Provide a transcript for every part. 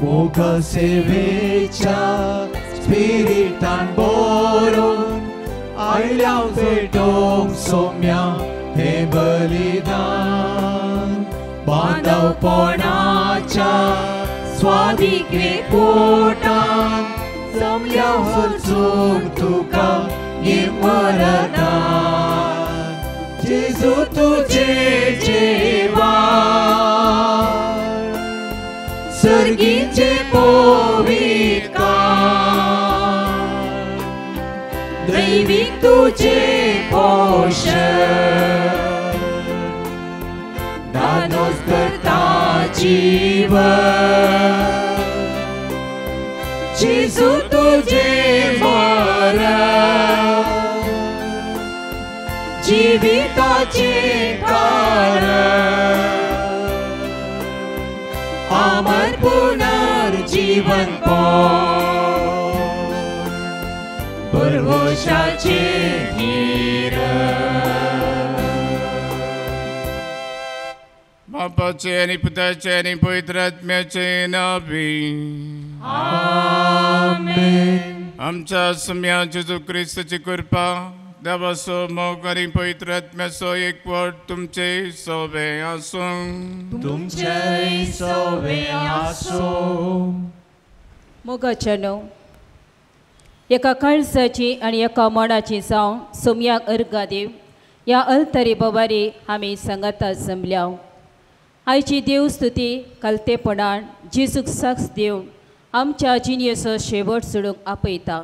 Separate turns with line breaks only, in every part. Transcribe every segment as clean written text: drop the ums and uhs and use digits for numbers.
मोगा सेवेच्या स्पिरिटान बरोवन आयल्या पेटोवंक सोम्या हे बलिदान बांदवपणाच्या स्वादिके पोटान जमल्या हरचूंक तुका मरणान जेजू तुझे जेवाण सर्गीचे पवित्र दैवीक तुझे पोषण दानोस करता जीवन जेजू तुझे मरण जिविताचे कारण अमर पुनर्जीवन भरवशाचे धीर.
बापाचे आनी पुताचे आनी पवित्र आत्म्याचे नांवी
आमेन.
आमच्या सोम्या जेजू क्रिस्ताची कृपा, देवाचो मोग आनी पवित्र आत्म्याचो एकवट तुमचे सोवे आसूं.
तुमचे सोवे आसूं.
मोगाच्यानो, एका काळजाची आनी एका मनाची जावन सोम्याक अर्घा दिव ह्या अल्तरी बवारी आमी सांगाता जमल्या. आयची देवस्तुती कलतेपणान जेजूक साक्ष दिवन आमच्या जिणेचो शेवट सोडूंक आपयता.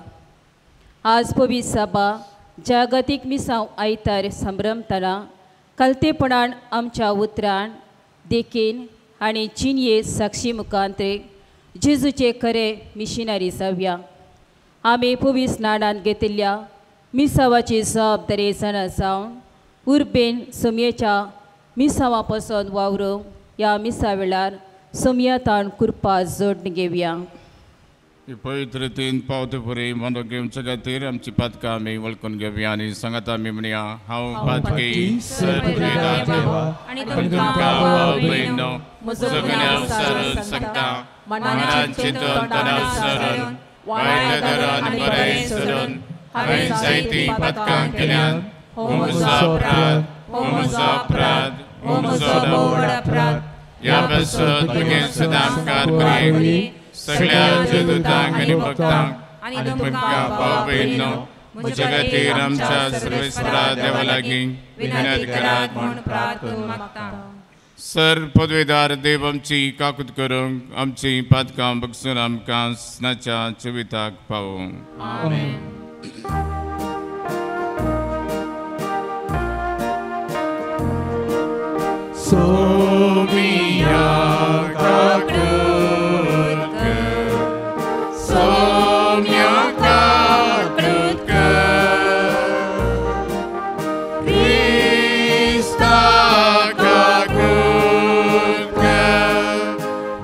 आज पवित्र सभा जागतीक मिसांव आयतार संभ्रमतना कलतेपणान आमच्या उतरान देखीन आनी जिणये साक्षी मुखांतरे जेजूचे खरे मिशनरी जावया. आमी पवित्र स्नानान घेतिल्ल्या मिसावाची जबाबदारी जाणा जावन उर्बेन सोमयेच्या मिसावा पासून वावरूंक ह्या मिसा वेळार सोमया ताण कृपा जोडून घेवया.
पवित्रतेन पावते मनो घेवचे खातीर आमची पातकां आमी वळखून घेवया आनी सांगात आमी म्हणया, हांव पातकी आनी तुमकां भाव भयणो म्हजो गुन्यांव सरून सांगता, मनान चिंतून तणाव सरून वायट धरून बरें सरून हांवें जायतीं पातकां केल्यात. हो म्हजो अपराध, हो म्हजो अपराध, हो म्हजो व्हड अपराध. ह्या पासून तुगे सदां उपकार करी सगळ्या जेजुतांक आनी भक्तांक आनी तुमकां भाव भयणो म्हज्या खातीर आमच्या सर्वेस्परा देवा लागीं विनंती करात म्हूण प्रार्थना मागता. सर पदवेदार देव आमची काकूत करूंक आमची पातकां बगसून आमकां स्नाच्या जिविताक पावोवंक.
आमेन. सोमिया काकूत कर, सोम्या काकूत कर, क्रिस्ता काकूत कर,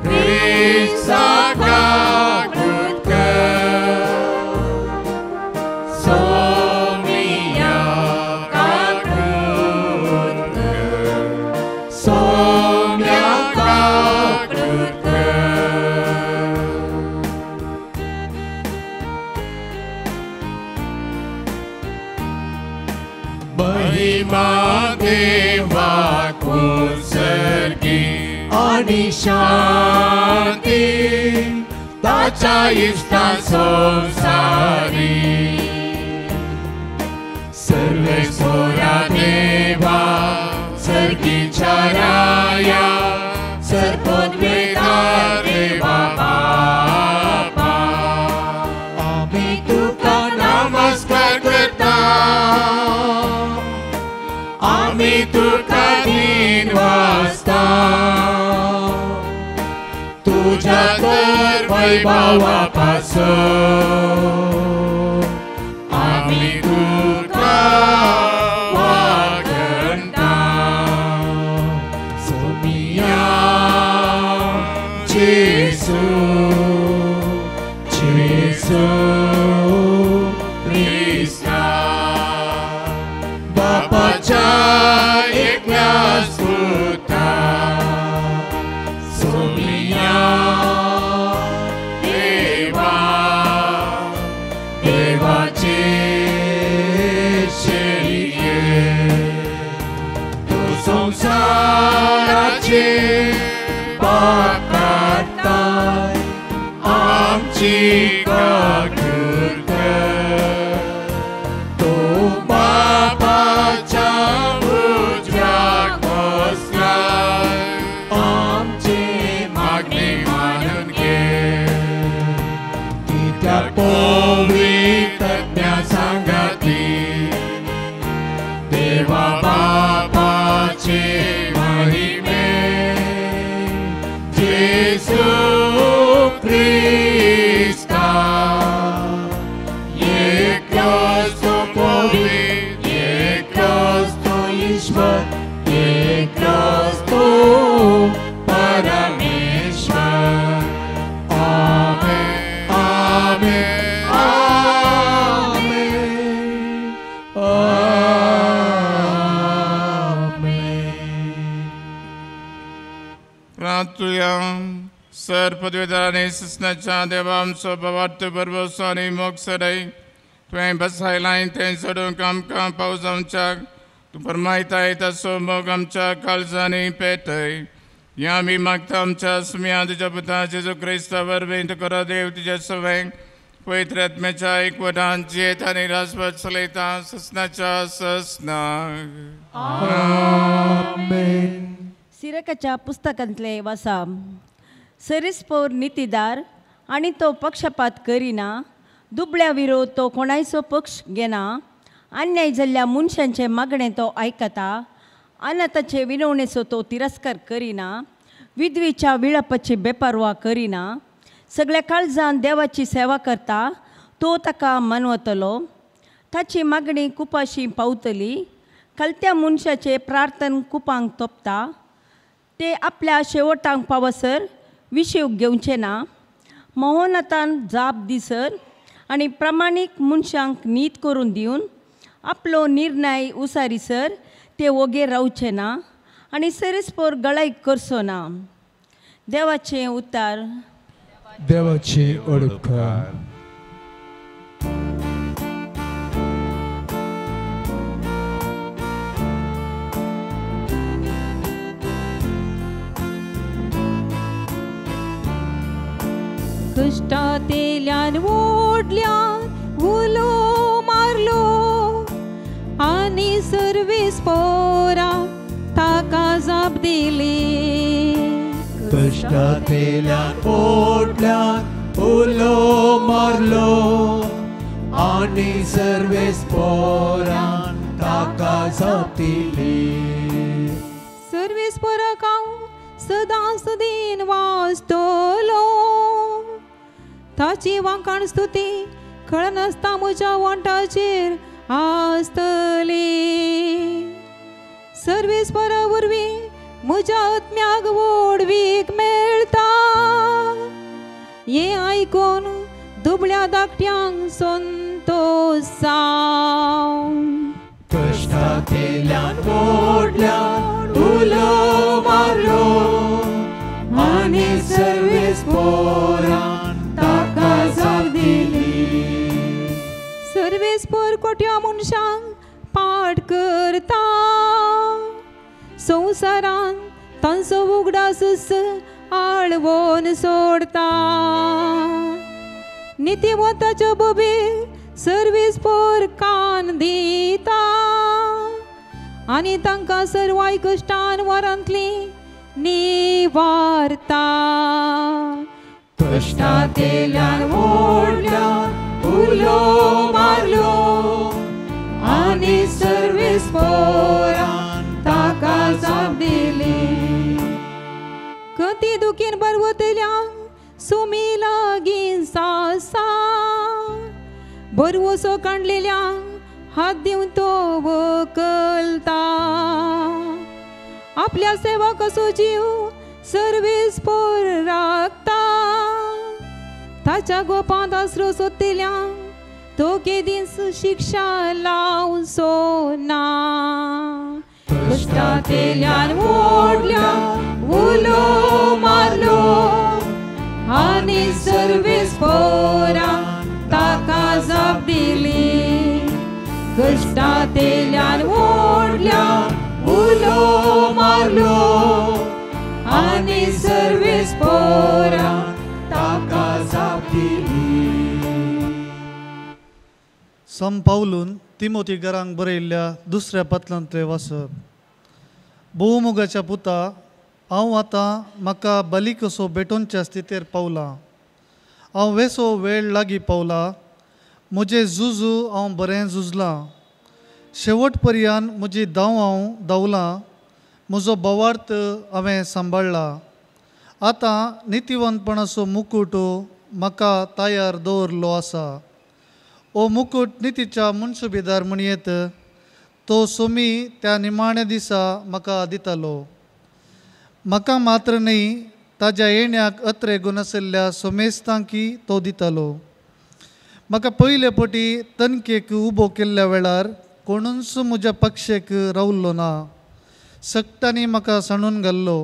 क्रिस्ता काकूत कर, सोमिया काकूत कर, सोम्या काकूत कर. महिमा देवाकू सर्गी आनी शांती ताच्या इश्टा संवसारी. सर्वेस्वरा देवा सर्गीच्या राया सर्वोन्मेदार देवा बापा, आमी तुका नमस्कार करता, आमी तुका दिन वाजता, तुझ्या तर वैभवा पासून आमी तुका वागणता. सोमिया जेजू, जेजू क्रिस्ता, बापाच्या एकल्या पुता, सोमिया
सर पदवीधरांनी ससनाच्या देवा आमचो भावार्थ भरवसो आनी मोग सडय तुवें बसायलाय तें सोडूंक आमकां पावस जावच्याक तूं फरमायताय तसो मोग आमच्या काळजांनी पेटय. ह्या आमी मागता आमच्या सुम्या तुज्या पुता जेजू क्रिस्ता वरवीं तुका देव तुज्या सवंय पवित्र आत्म्याच्या एकवटान जियेत आनी राजवट चलयता ससनाच्या ससनाक.
आमेन.
सिरकाच्या पुस्तकांतले वासाम. सरीसपोर नितीदार आनी तो पक्षपात करिना, दुबळ्या विरोध तो कोणायचो पक्ष घेना, अन्याय जाल्ल्या मनशांचें मागणें तो आयकता, अनाथाचे विनवणेचो तो तिरस्कार करिना, विधवेच्या विळापाची बेपारवा करिना, सगळ्या काळजान देवाची सेवा करता तो ताका मानवतलो, ताची मागणी कुपाशी पावतली, कलत्या मनशाचें प्रार्थन कुपांक तोपता, ते आपल्या शेवटांक पावसर विशीव घेवचें ना, मोहनाथान जाप दिसर आनी प्रमाणीक मनशांक नीत करून दिवन आपलो निर्णय उसारीसर ते वोगे रावचे ना आनी सरीसपोर गळाय करचो ना. देवाचें उतार.
देवाची ओळख.
कश्टांतल्यान ओडल्यान उलो मारलो आनी सर्वीस पोरा ताका जाप दिली.
कश्टांतल्यान ओडल्यान उलो मारलो आनी सर्वीस पोरान ताका जाप दिली.
सर्वीस पोराक हांव सदां सदीन वाचतलो, ताची वांकाण स्तुती कळनासता म्हज्या वोंटाचेर आसतली. सर्वीस परा वरवीं म्हज्या आत्म्याक व्हडवीक मेळटा, हें आयकून दुबळ्या धाकट्यांक संतोश जावं.
कश्टांतल्यान ओडल्यान उलो मारलो आनी सर्वीस पोरान ताका जाप दिली.
सर्वीस पोर कोट्या मनशांक पाठ करता, संवसारान तांचो उगडास आळवोन सोडता. नितीवंताच्यो बोबी सर्वीस पोर कान दिता आनी तांकां सर्वाय कश्टान वरांतली निवारता.
कश्टांतल्यान ओडल्यान उलो मारलो आनी सर्वीस पोरान ताका जाप दिली.
कती दुखीन बरवतल्यांक सुमी लागीं सासा, बरवसो काडलेल्यांक हात दिवन तो वकलता, आपल्या सेवकाचो जीव सर्वीस पोर राखता, ताच्या गोपांत आसरो सोदतल्यांक तो केदींच शिक्षा लावचो ना. कश्टांतल्यान ओडल्यान उलो मारलो आनी सर्वीस पोरान ताका जाप दिली. कश्टांतल्यान ओडल्यान
उलो मारलो आनी सर्वीस पोरान ताका जाप दिली.
सम पावलून तिमोती घरांक बरयल्ल्या दुसऱ्या पत्रांतलें वाचप. भोवमुगाच्या पुता, हांव आतां म्हाका बली कसो भेटोवच्या स्थितीर पावलां. हांव वेसो वेळ लागीं पावला. म्हजें झुजू हांव बरें झुजलां, शेवट पर्यंत म्हजी धांव हांव धांवलां, म्हजो भावार्थ हांवें सांबाळ्ळा. आतां नितीवंतपणाचो मुकूट म्हाका तयार दवरलो आसा. ओ मुकूट नितीच्या मनसुबेदार म्हणयेत तो सोमी त्या निमाण्या दिसा म्हाका दितालो. म्हाका मात्र न्हय ताज्या येण्याक अत्रे गुण आशिल्ल्या सोमेस्तांकी तो दितालो. म्हाका पयले पटी तनकेक उबो केल्ल्या वेळार कोणूच म्हज्या पक्षेक रावल्लो ना, सगटांनी म्हाका सांडून घाल्लो.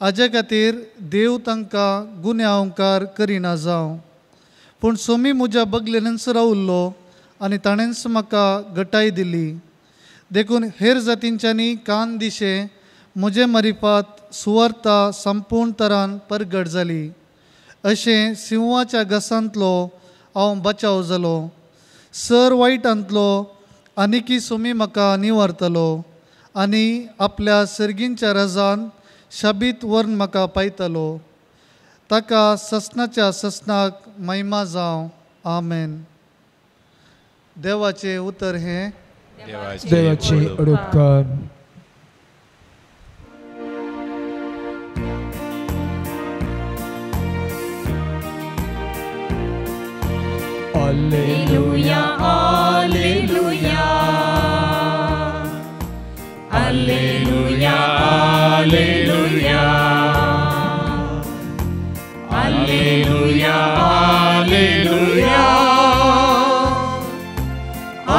हाजे खातीर देव तांकां गुन्यांवकार करिना जावं. पूण सोमी म्हज्या बगलेनच रावल्लो आनी ताणेंच म्हाका गटाय दिली. देखून हेर जातींच्यांनी कान दिशे म्हजे मारिफात सुवार्ता संपूर्ण तरान परगट जाली. अशें सिंवाच्या घासांतलो हांव बचाव जालो. सर वायटांतलो आनीकी सोमी म्हाका निवारतलो आनी आपल्या सर्गींच्या रजान शाबीत व्हरून म्हाका पायतलो. ताका ससनाच्या ससनाक महिमा जावं. आमेन. देवाचें उतर हें
देवाचे उपकार.
Alleluia, Alleluia, Alleluia, Alleluia, Alleluia, Alleluia,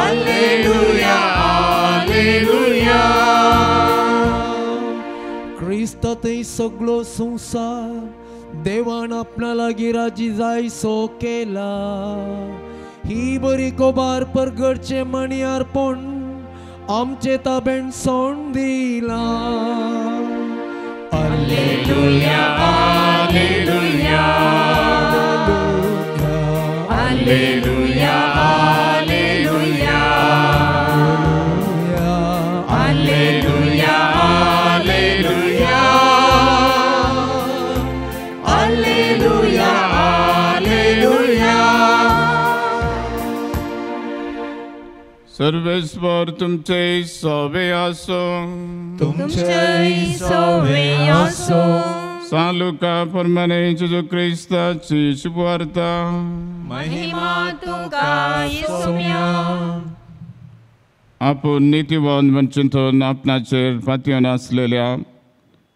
Alleluia, Alleluia.
क्रिस्ता थंय सगळो संवसार देवान आपणा लागीं राजी जायसो केला. ही बरी गोबार परगडचे मणयारपण आमचे ताबेन सोंड दिला.
Alleluia, Alleluia, Alleluia, Alleluia, Alleluia, Alleluia, Alleluia, Alleluia.
सर्वेस्पर तुमचे सोवे आसो.
तुमचे सोवे आसो.
सालुका परमाने जेजू क्रिस्ताची शुभवार्ता.
महिमा तुका येसुम्या.
आपूण नितीवान म्हण चिंतून आपणाचेर पातयेवन आसलेल्या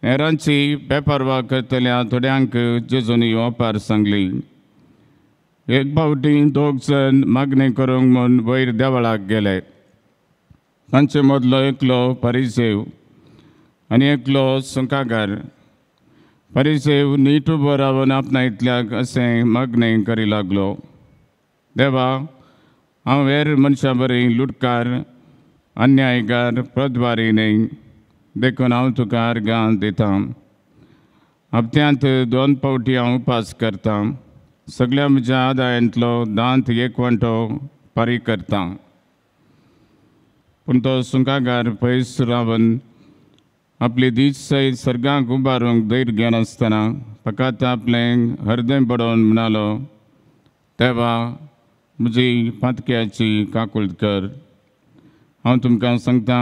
हेरांची बेपर्वा करतल्या थोड्यांक जेजूनी ओपार सांगली. एक फावटी दोग जण मागणी करूंक म्हूण वयर देवळाक गेले. तांचे मदलो एकलो परिसेव आनी एकलो सुंकाकार. परिसेव नीट उबो रावन आपणा इतल्याक अशें मागणें करी लागलो, देवा, हांव हेर मनशां बरी लुटकार, अन्यायकार, प्रद्वारी न्हय, देखून हांव तुका अर्गां दितां. हप्त्यांत 2 फावटी हांव उपास करतां. सगळ्या म्हज्या आदायांतलो दांत एक वांटो फारीक करता. पूण तो सुंकाकार पयस रावन आपली दीस सयत सर्गाक उबारूंक धैर्य घेनासतना फकत आपलें हृदय बडोवन म्हणालो, देवा, म्हजी पातक्याची काकूळट कर. हांव तुमकां सांगता,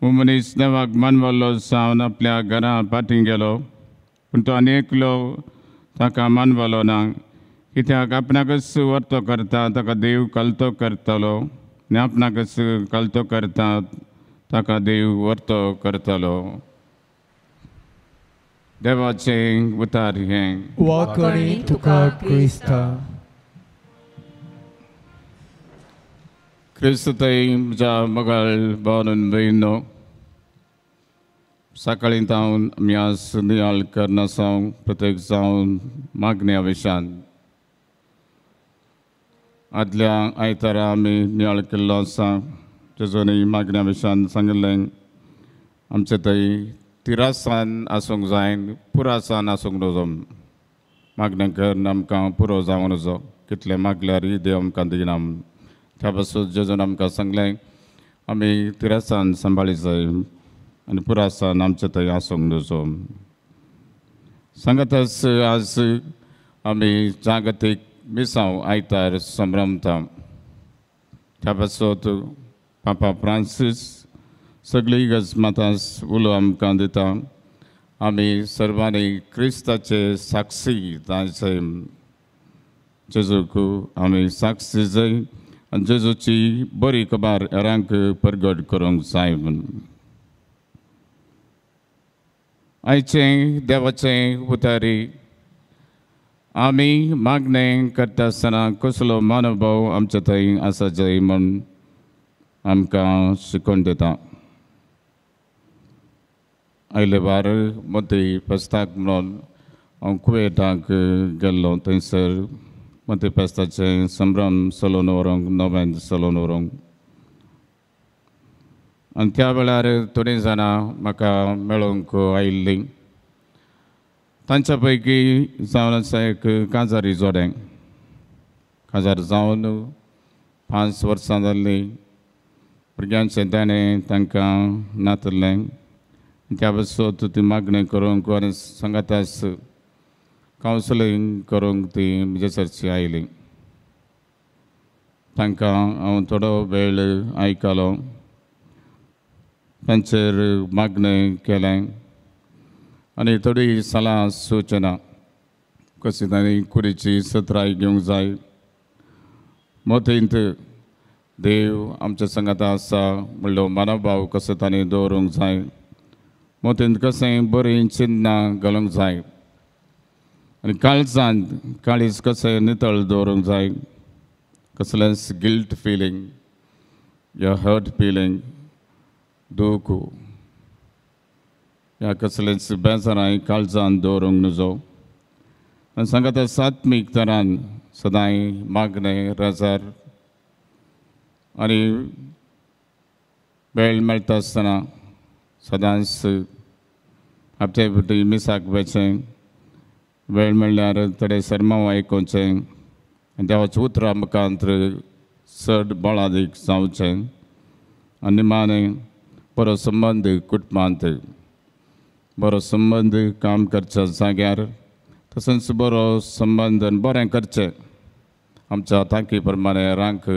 हो मनीस देवाक मानवल्लो सावन आपल्या घरा फाटीं गेलो, पूण तो आनी एकलो ताका मानवलो ना. कित्याक आपणाकच वर्तो करता ताका देव कलतो करतलो आनी आपणाकच कलतो करता ताका देव वर्तो करतलो. देवाचें उतार हें.
वाकणी तुका क्रिस्ता.
क्रिस्तय म्हज्या मोगाळ भावान भयणीनो, सकाळीं तावन आमी आज नियाळ करनासांव प्रत्येक जावन मागण्या विशान. आदल्या आयतारा आमी नियाळ केल्लो आसा. तेजोनी मागण्या विशान सांगिल्लें आमचे थंय तिरासान आसूंक जाय, पुरासान आसूंक नजो. मागणें करून आमकां पुरो जावं नजो. कितलें मागल्यार देव आमकां दिना. त्या पासून जेजून आमकां सांगलें आमी तिरासान सांबाळी जाय आनी पुरासान आमचे थंय आसूंक नजो. सांगतच आज आमी जागतीक मिसांव आयतार संभ्रमता. त्या पासत पापा फ्रांसीस सगळी गजमातास उलो आमकां दिता. आमी सर्वांनी क्रिस्ताचे साक्षी जायचे. जेजूक आमी साक्षी जाय आनी जेजूची बरी खबर हेरांक परगट करूंक जाय म्हूण. आयचें देवाचें उतारी आमी मागणें करता आसतना कसलो मानवभाव आमचे थंय आसा जाय म्हूण आमकां शिकोवन दिता. आयले वार मती फेस्ताक म्हणून हांव कुवेटाक गेल्लो. थंयसर मती फेस्ताचें संभ्रम चलोवन व्हरूंक, नोवेन चलोवन व्हरूंक. आनी त्या वेळार थोडीं जाणां म्हाका मेळोवंक आयिल्लीं. तांच्या पैकी जावन आसा एक काजारी जोडें. काजार जावन 5 वर्सां जाल्लीं. भुरग्यांचें दाणें तांकां नातलें. त्या पासत ती मागणें करूंक आनी सांगाताच कावन्सिलींग करूंक ती म्हजे सरची आयली. तांकां हांव थोडो वेळ आयकलो, तांचेर मागणें केलें आनी थोडी सलाह सुचना कशी तांणी कुडीची सत्राय घेवंक जाय, मतींत देव आमच्या सांगाता आसा म्हणलो मनोभाव कसो तांणी दवरूंक जाय, मतींत कशें बरीं चिन्नां घालूंक जाय आनी काळजांत काळीज कशें नितळ दवरूंक जाय, कसलेंच गिल्ट फिलींग या हर्ट फिलींग, दूख ह्या कसलेंच बेजारांय काळजान दवरूंक नजो. आनी सांगाता सात्मीक तरान सदांय मागणें रजार आनी वेळ मेळटा आसतना सदांच हप्ते फावटी मिसाक वचचें, वेळ मेळ्ळ्यार थोडे सरमांव आयकुचें आनी देवाच्या उतरां मुखांत चड बळादीक जावचें आनी निमाणें बरो संबंद कुटुंबांत, बरो संबंद काम करच्या जाग्यार, तशेंच बरो संबंद आनी बरें करचें. आमच्या तांकी प्रमाणे रांक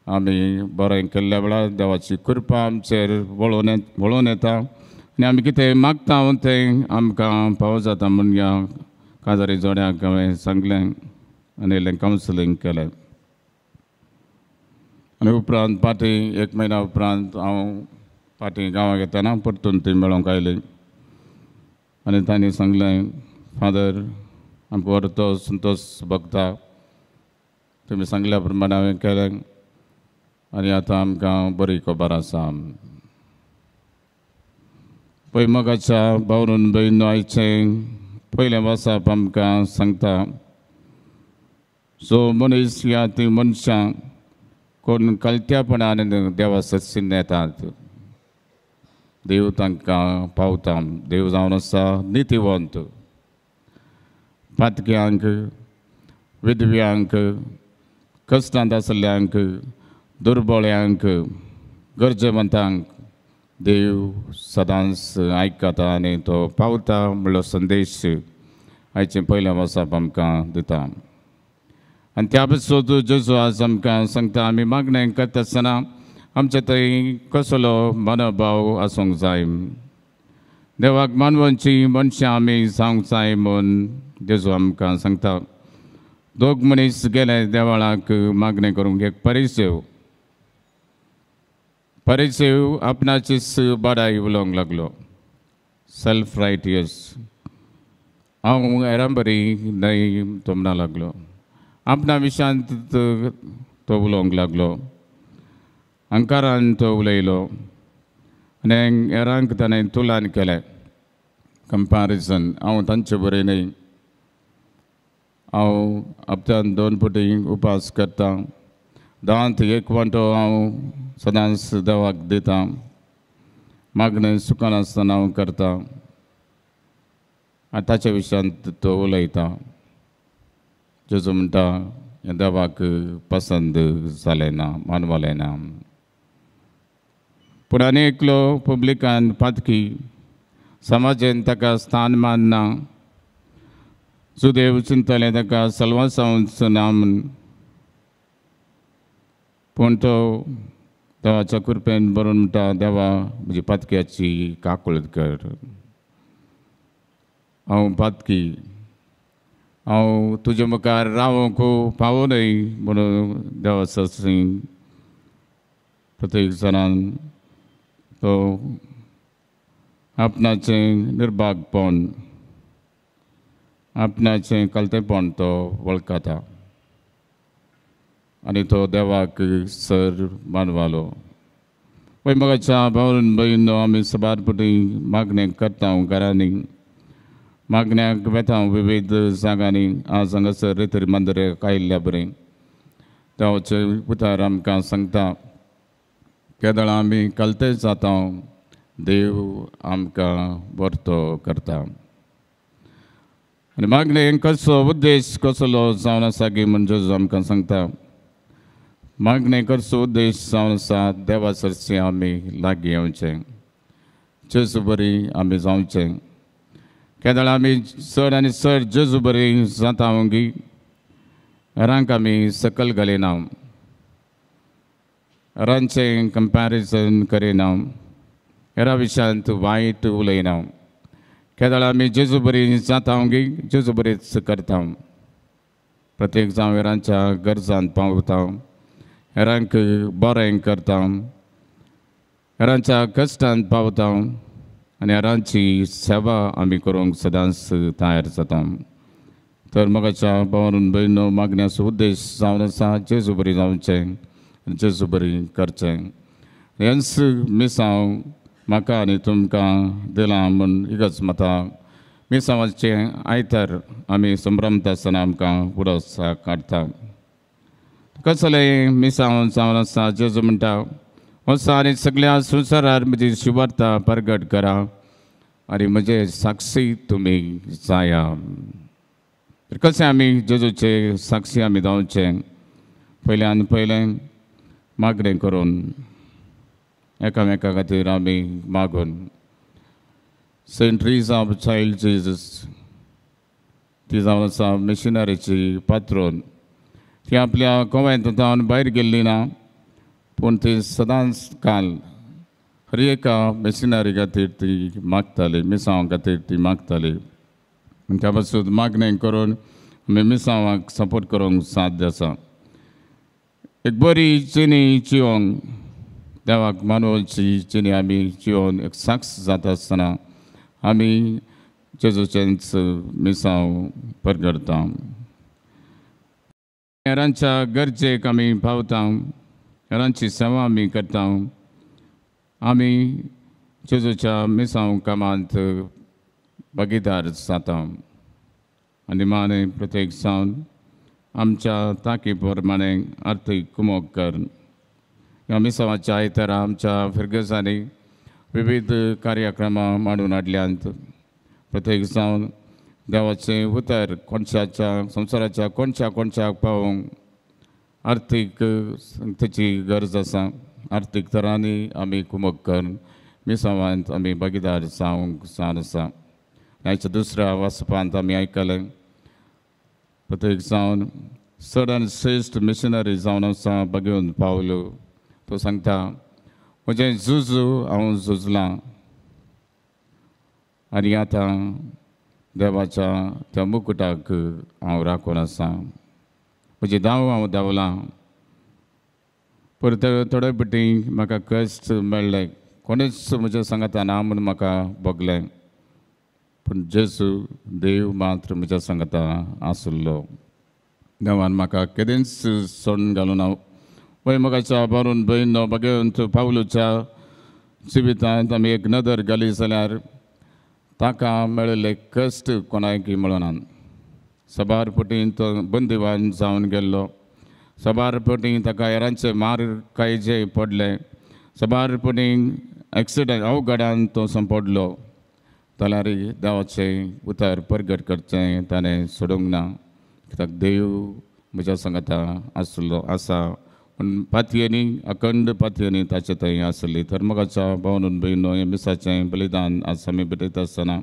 आमी बरें केल्ल्या वेळार देवाची कृपा आमचेर वळोवन येता आनी आमी कितें मागता तें आमकां पावो जाता म्हूण ह्या काजारी जोड्यांक हांवें सांगलें आनी इल्लें कावन्सिलींग केलें. आनी उपरांत फाटीं 1 म्हयन्या उपरांत हांव फाटीं गांवाक येतना परतून ती मेळोवंक आयली आनी तांणी सांगलें, फादर आमकां व्हरतो संतोश भोगता, तुमी सांगल्या प्रमाणे हांवें केलें आनी आतां आमकां बरी खबर आसा. पय मोगाच्या भावरून भयणीनो, आयचें पयलें वाचप आमकां सांगता, सो मनीस ह्या ती मनशां कोण कलत्यापणान देवा सत्सिन येतात, देव तांकां पावता. देव जावन आसा नितीवंत, पातक्यांक, विधव्यांक, कश्टांत आसल्ल्यांक, दुर्बळ्यांक, गरजेवंतांक देव सदांच आयकता आनी तो पावता म्हणलो संदेश आयचें पयलें वाचप आमकां दिता. आनी त्या पासत जेजू आज आमकां सांगता, आमी मागणें करता आसतना आमचे थंय कसलो मनोभाव आसूंक जाय, देवाक मानवची मनशां आमी जावंक जाय म्हूण जेजू आमकां सांगता. दोग मनीस गेले देवळाक मागणें करूंक. एक परिसेव, परिसेव आपणाचीच बडाय उलोवंक लागलो, सेल्फ रायटियस, हांव हेरांबरी न्हय तो म्हणा लागलो, आपणा विशांत तो उलोवंक लागलो, अंकारान तो उलयलो आनी हेरांक ताणें तुलन केलें, कंपॅरिजन, हांव तांचे बरें न्हय, हांव हप्त्यान 2 फावटी उपास करतां, दांत 1 वांटो हांव सदांच देवाक दितां, मागणें चुकनासतना हांव करतां. आनी ताच्या विशयांत तो उलयता. जेजू म्हणटा हें देवाक पसंद जालें ना, मानवलें ना. पूण आनी एकलो पब्लिकान पातकी, समाजेन ताका स्थान मानना, सुदेव चिंतलें ताका सलवासांवच ना म्हूण, पूण तो देवाच्या कृपेन बरोवन म्हणटा, देवा म्हजी पातक्याची काकूळट कर, हांव पातकी, हांव तुजे मुखार रावंक पावो न्हय म्हणून देवा ससी प्रत्येक जाणान तो आपणाचें निर्भागपण, आपणाचें कलतेपण तो वळखता आनी तो देवाक सर मानवालो. वय मोगाच्या भावन भयणो आमी सबार पटी मागणें करता घरांनी मागण्याक वेता विविध जागांनी आज हांगासर रेतर मंदिराक आयिल्ल्या बरें देवाचें उतार आमकां सांगता केदळां आमी कलते जाता देव आमकां वर्तो करता. आनी मागणें कसो उद्देश कसलो जावन आसा गी म्हण जेजू आमकां सांगता. मागणें करचो उद्देश जावन आसा देवा सरशी आमी लागीं येवचें, जेजू बरी आमी जावचें. केदळां आमी चड आनी चड जेजू बरी जाता गी हेरांक आमी सकल घालिना, हेरांचें कंपॅरिजन करिना, हेरा विशयांत वायट उलयना. केदळां आमी जेजू बरी जाता गी जेजू बरीच करता. प्रत्येक जावं हेरांच्या गरजांत पावता, हेरांक बरें करता, हेरांच्या कश्टांत पावता आनी हेरांची सेवा आमी करूंक सदांच तयार जाता. तर मोगाच्या भावान भयणो मागण्याचो उद्देश जावन आसा जेजू बरी जावचें, जेजू बरी करचें. हेंच मिसांव म्हाका आनी तुमकां दिलां म्हूण इगर्ज माता मिसांवाचें आयतार आमी संभ्रमता आसतना आमकां उडोस काडटा. कसलें मिसांव जावन आसा जेजू म्हणटा वचा आनी सगळ्या संवसारार म्हजी शुवार्ता परगट करा आनी म्हजे साक्षी तुमी जाया. तर कशें आमी जेजूचे साक्षी आमी जावचें? पयल्यान पयलें मागणें करून एकामेका खातीर आमी मागून. Saint Teresa of Child Jesus ती जावन आसा मिशनरीची पात्रोन. ती आपल्या गोव्यांत जावन भायर गेल्ली ना, पूण ती सदांच काल हर एका मिशनरी खातीर ती मागताली, मिसांव खातीर ती मागताली. त्या पासून मागणें करून आमी मिसांवाक सपोर्ट करूंक साध्य आसा. एक बरी चिनी चिवंक देवाक मानवची चिनी आमी जिवन एक साक्ष जाता आसतना आमी जेजूचेंच मिसांव परगडता. हेरांच्या गरजेक आमी पावता, हेरांची सेवा आमी करता. आमी जेजूच्या मिसांव कामांत भागीदार जाता आनी माने प्रत्येक जावन आमच्या ताकी प्रमाणे आर्थीक कुमोक कर. ह्या मिसांवाच्या आयतारा आमच्या फिरगजांनी विविध कार्यक्रमां मांडून हाडल्यांत. प्रत्येक जावन देवाचें उतर कोणशाच्या संवसाराच्या कोणच्या कोणशाक पावोवंक आर्थीक ताची गरज आसा. आर्थीक तरांनी आमी कुमक करून मिसांवांत आमी भागीदार जावंक जावन आसा. आयच्या दुसऱ्या वाचपांत आमी आयकलें प्रत्येक जावन चड आनी श्रेश्ठ मिशनरी जावन आसा बघून पावलो. तो सांगता म्हजें झुजू हांव झुजलां आनी आतां देवाच्या त्या मुकुटाक हांव राखून आसा. म्हजी धांव हांव धांवलां, परत थोडे पटी म्हाका कश्ट मेळ्ळे, कोणेच म्हज्या सांगाता ना म्हूण म्हाका भोगलें, पूण जेजू देव मात्र म्हज्या सांगाता आसलो. देवान म्हाका केदेंच सोडून घालूं ना. वय मोगाच्या भरून भयणो भगवंत पावलूच्या जिवितांत आमी एक नदर घाली जाल्यार ताका मेळिल्ले कश्ट कोणाकय मेळना. सबार पटी तो बंदिवान जावन गेल्लो, सबार पटी ताका हेरांचे मार खायचे पडले, सबार पटी एक्सिडंट अवघडान तो संपडलो. जाल्यार देवाचें उतर परगट करचें ताणें सोडूंक ना, कित्याक देव म्हज्या सांगाता आसलो आसा पूण पातयेनी अखंड पातयेनी ताचे थंय आसली. तर मोगाच्या भावनून भयणो हें मिसाचें बलिदान आज आमी भेटयता आसतना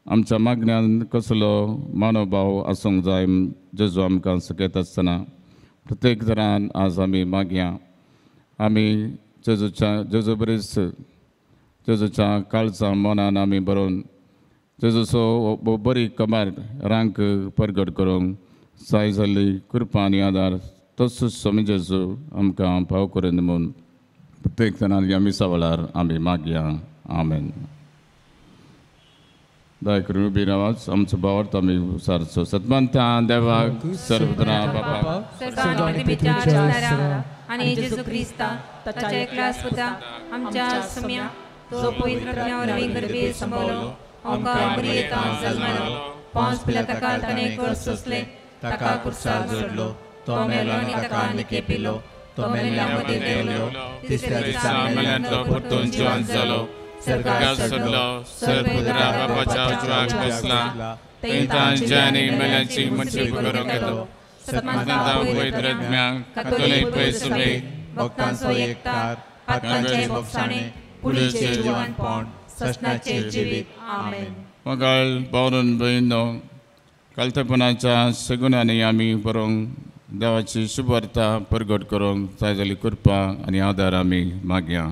आमच्या मागण्यान कसलो मानोभाव आसूंक जाय जेजू आमकां शिकयता आसतना प्रत्येक तरान आज आमी मागया. आमी जेजूच्या जेजू बरीच जेजूच्या काळजा मनान आमी बरोवन जेजूचो बरी कमार रांक परगट करूंक जाय जाल्ली कृपा आनी आदार तसोच स्वामी जेजू आमकां पाव करून म्हूण प्रत्येक जाणान ह्या मिसा वेळार आमी मागया. आमेन. दया करून उबी रावाच आमचो भावार्थ आमी उसारचो सतमंता देवाक सर्वत्रा बापा
आनी जेजू क्रिस्ता ताच्या एकल्या सुता आमच्या सुम्या तो पवित्र आत्म्या वरवीं गर्भे संभवलो आमकां मरियेंत जल्मलो पोंस पिलाताकाल ताणें कर सोंसलें ताका कुर्सार जोडलो तो मेलो आनी ताका निकेपिलो तो मेल्ल्या मदीं देंवलो तिसऱ्या दिसा
मेल्ल्यांतलो परतून जिवंत जालो स्वर्गाक चडलो सर्वपुत्रा बापाच्या उजव्याक बसला थंय तांच्यांनी मेल्यांची मनशी करूंक येतो सतमंता पवित्र आत्म्याक कातोलीक पयसुबेक
भक्तांचो एकतार पातकांचे भोगसाणे कुडीचें जिवनपण ससनाचें जिवीत आमेन.
मोगाळ पावरून भयणो कालतेपणाच्या सगुणांनी आमी बरोवंक देवाची शुभवार्ता परगट करूंक जाय जाली कृपा आनी आदार आमी मागया.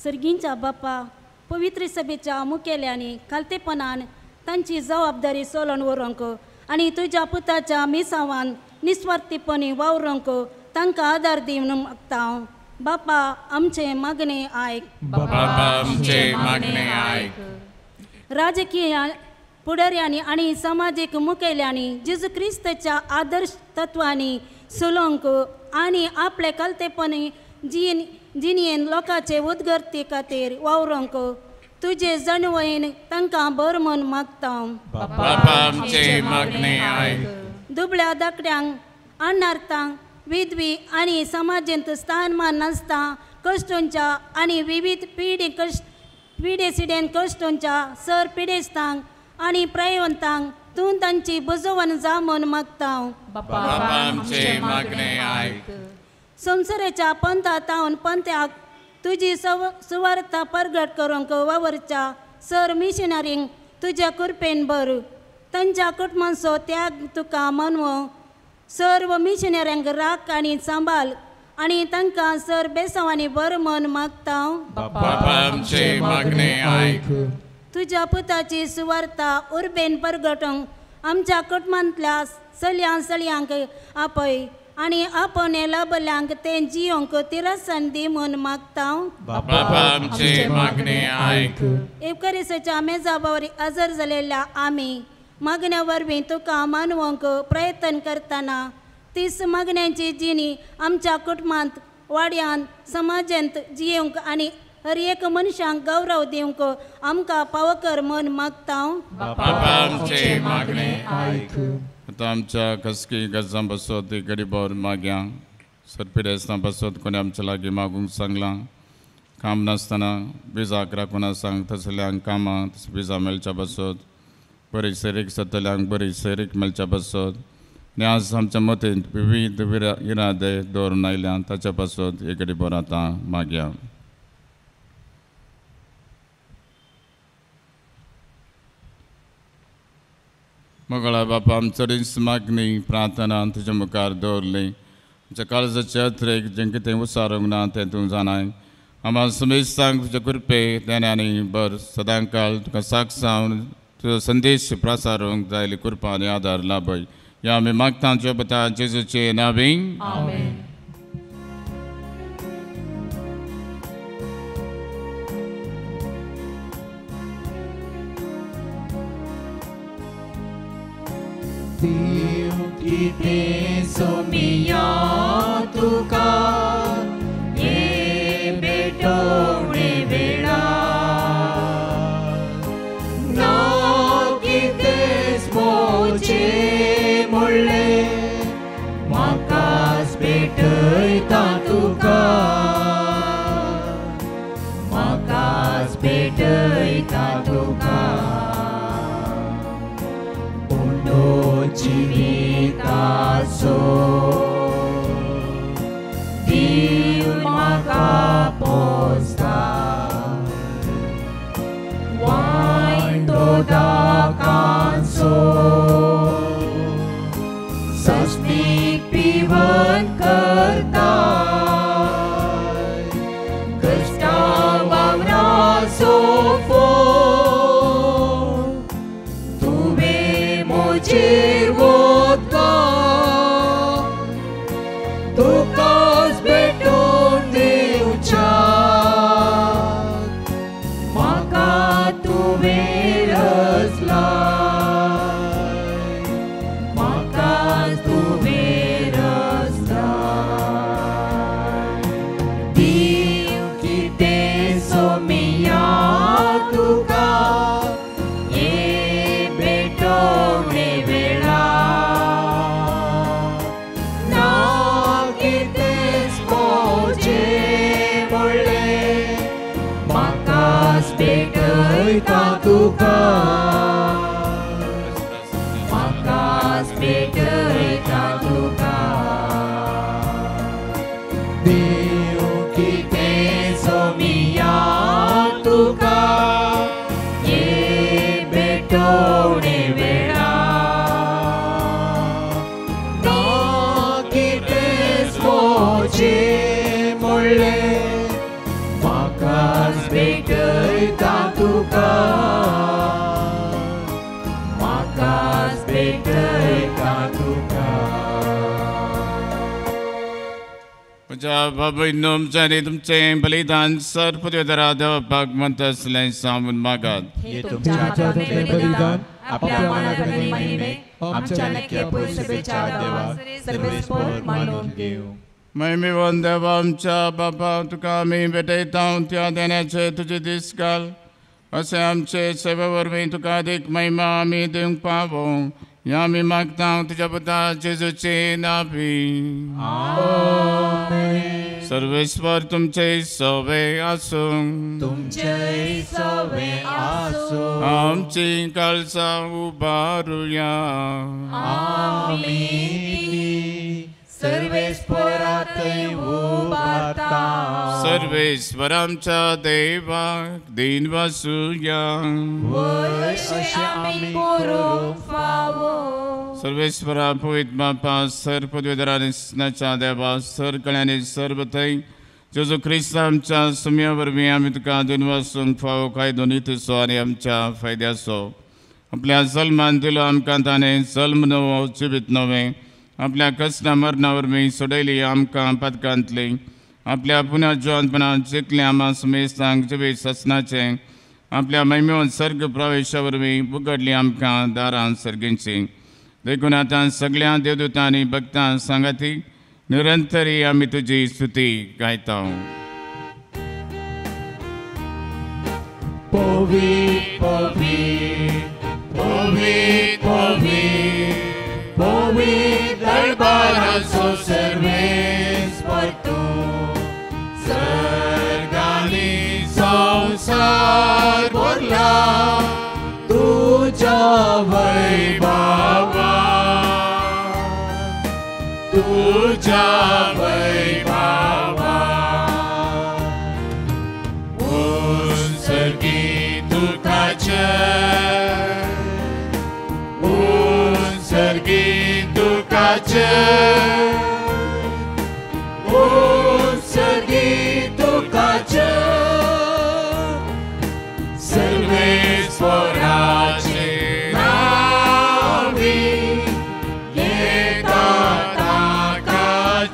सर्गींच्या बापा पवित्र सभेच्या मुखेल्यांनी खालतेपणान तांची जबाबदारी सोलोवन व्हरूंक आनी तुज्या पुताच्या मिसावान निस्वार्थीपणी वावरूंक तांकां आदार दिवन मागता हांव. बापा आमचें मागणें आयक.
बापा आमचें मागणें आयक.
राजकीय फुडाऱ्यांनी आनी समाजीक मुखेल्यांनी जेजू क्रिस्ताच्या आदर्श तत्वांनी चलोवंक आनी आपले कलतेपणी जिणेन लोकांचे उदगती खातीर वावरूंक तुजे जाणवयेन तांकां बरें म्हूण मागता.
बापा आमचें मागणें आयक.
दुबळ्या धाकट्यांक अनार्थांक विधवी आनी समाजेंत स्थानमान नासता कश्टोंच्या आनी विविध पिडेसिडेन कश्टोंच्या सर पिडेस्तांक आनी प्रायवंतांक तूं तांची बुजवण जा म्हूण मागता.
बापा आमचें मागणें आयक.
संवसाराच्या पंथा तावन पंथ्याक तुजी सुवार्ता परगट करूंक वावरच्या सर मिशनरींक तुज्या कृपेन भर तांच्या कुटुंबांचो त्याग तुका मानव सर्व मिशनऱ्यांक राख आनी सांबाळ आनी तांकां सर बेसांवांनी बरें म्हूण मागता.
बापा आमचें मागणें आयक.
तुज्या पुताची सुवार्ता उर्बेन परगटूंक आमच्या कुटुंबांतल्या चलयां चलयांक आपय आनी आपोवणें लाभल्यांक तें जियोंक तिरसन दी म्हूण मागता.
बापा आमचें मागणें आयक.
एवकरिसाच्या मेजा वरवीं हजर जालेल्या आमी मागण्या वरवीं तुका मानवंक प्रयत्न करतना तीस मागण्यांची जिणी आमच्या कुटुंबांत वाड्यांत समाजांत जियोंक आनी हर एक मनशांक गौरव दिवंक आमकां पावकर म्हूण मागता.
बापा आमचें मागणें आयक. आतां आमच्या खसकी गजां बसत गरीबावर मागया सरपिडेस्तां बसत कोणी आमच्या लागीं मागूंक सांगलां काम नासतना विजाक राखून सांग तसल्यांक कामां विजा मेळच्या बसत बरी सैरीक जातल्यांक बरी सैरीक मेळच्या बसत आनी आज आमच्या मतींत विविध इरादे दवरून आयल्या ताच्या पासत हे गरीबावर आतां मागया. मोगळा बापा आमचरीच मागणी प्रार्थना तुज्या मुखार दवरली आमच्या काळजाचे अत्रेक जें कितें उसारूंक ना तें तूं जाणाय आम्हा समेस्तांक तुज्या कृपे ज्ञानांनी बर सदांकाळ तुका साक्ष जावन तुजो संदेश प्रसारूंक जायली कृपा आनी आदार लाभय ह्या आमी मागता तुज्या जेजूचे नांवी.
आमेन.
दिव कितें सोमिया तुका हे भेटवणे वेळा ना कितेंच मोजें म्हणलें म्हाकाच भेटयता तुका म्हाकाच भेटयता तुका जिविताचो दिव म्हाका पोसता वायन तो दाकांचो सस्तीक पिवन करता क्रिस्ता वावराचो फोन तुवें म्हजेर वोतला तुकाच भेटोवन दिवच्या म्हाका तुवें रचला. सोमिया तुका ये भेटोवणे वेळा ना कितेंच मोजे म्हणलें म्हाकाच भेटयता तुका म्हाकाच भेटयता तुका देव कितें सोमिया तुका ये भेटोवणे वेळा ना कितेंच मोजे म्हणलें म्हाकाच भेटयता तुका म्हाकाच भेटयता तुका.
म्हज्या बाबून आनी तुमचें बलिदान सर पदवेदारा देवपाक म्हणटा आसलें सांगून मागात.
हे तुमच्या हातांतलें बलिदान आपल्या मानाक महिमेक आमच्या नित्य पयसभेच्या देवा सर्वेस्पर मानून घेवं.
महिमेवन देवा आमच्या बाबा तुका आमी भेटयता त्या देण्याचे तुजे दीस घाल अशें आमचे सेवे वरवीं तुका अदीक महिमा आमी दिवंक पावो ह्या आमी मागता तुज्या पुता जेजूचे नावी. सर्वेश्वर तुमचे सवे आसूं
तुमचे सवे आसूं.
आमची काळजां उबारुया
आमी सर्वेस्परा थंय उबारता.
सर्वेश्वर आमच्या देवाक दीन वासुया
अशें आमी करूंक फावो.
सर्वेश्वरा पवित्र बापा सर पदवेदारा स्नाच्या देवा सर कळ्यांनी सर्व थंय जेजू क्रिस्त आमच्या सुम्या वरवीं आमी तुका दीन वासूंक फावो कायदो नितीचो आनी आमच्या फायद्याचो आपल्या जल्मान दिलो आमकां ताणें जल्म नवो जिवीत नवें आपल्या कसना मरणा वरवीं सोडयली आमकां पदकांतली आपल्या पुनर्जिवंतपणान जिखलें आमा समेस्तांक जिवीत ससनाचें आपल्या महिमेवन सर्ग प्रवेशा वरवीं उगडली आमकां दारां सर्गींची. देखून आतां सगळ्या देवदूतांनी भक्तां सांगाती निरंतरी आमी तुजी स्तुती गायता.
पवित्र पवित्र पवित्र पवित्र पवित्र दरबाराचो सर्वेस्पर तूं सर्गांनी संवसार भरला तुज्या वैभवान तुज्या वैभवान उत्सर्गी तुका जय उत्सर्गी तुका जय उत्सर्गी तुका जय सर्वेस्पराचे नांवी येता ताका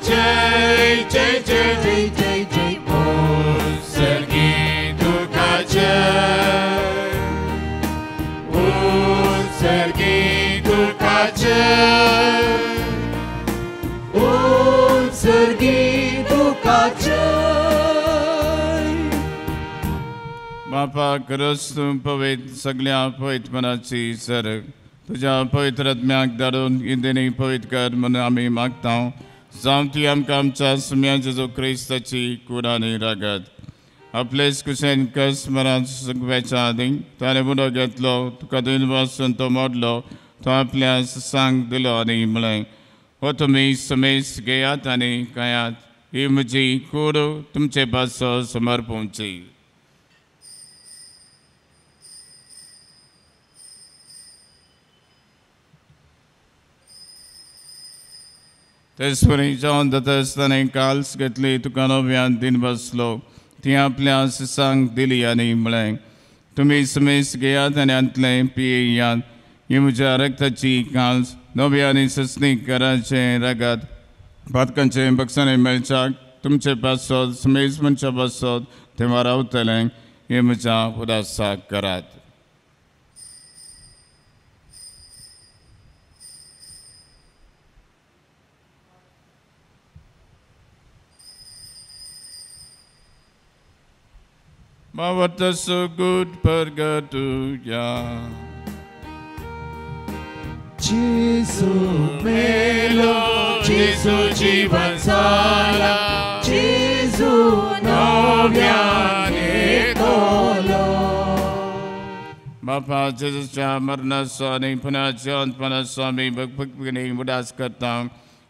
जय जय जय जय जय जय उत्सर्गी तुका जय उत्सर्गी तुका जय उत्सर्गी तुका जय.
बापा खरंच तूं पवित्र सगळ्या पवित्रपणाची सर तुज्या पवित्र आत्म्याक धाडून इंदिनी पवित्र कर म्हणून आमी मागता जावं ती आमकां आमच्या सुम्या जेजू क्रिस्ताची कूड आनी रागत आपलेच कुशेन कस मरान सुकव्याच्या आदीं ताणें उडो घेतलो तुका दोन वासून तो मोडलो तो आपल्या सांग दिलो आनी म्हळें हो तुमी समेस घेयात आनी खायात ही म्हजी कूड तुमचे पासो समर्पणची. तेचपरी जावन जाता आसतना काल्स घेतली तुका नव्यान दिन बसलो ती आपल्या शिसांक दिली आनी म्हळें तुमी समेस घेयात आनी हांतलें पियेयात ही म्हज्या रक्ताची काल्स नव्या आनी ससनी कराचें रगत पातकांचें बक्षांनी मेळच्याक तुमचे पासत समेज मनशा पासत तेव्हा रावतलें हें म्हज्या उदासाक करात. Bawat sugod pergatuya.
Jesu melo, Jesu jivan sala, Jesu नव्याने तोलो.
बापा जेजूच्या मरणाचो आनी पुनः जिवंतपणाचो आमी भक्तीने उदास करता.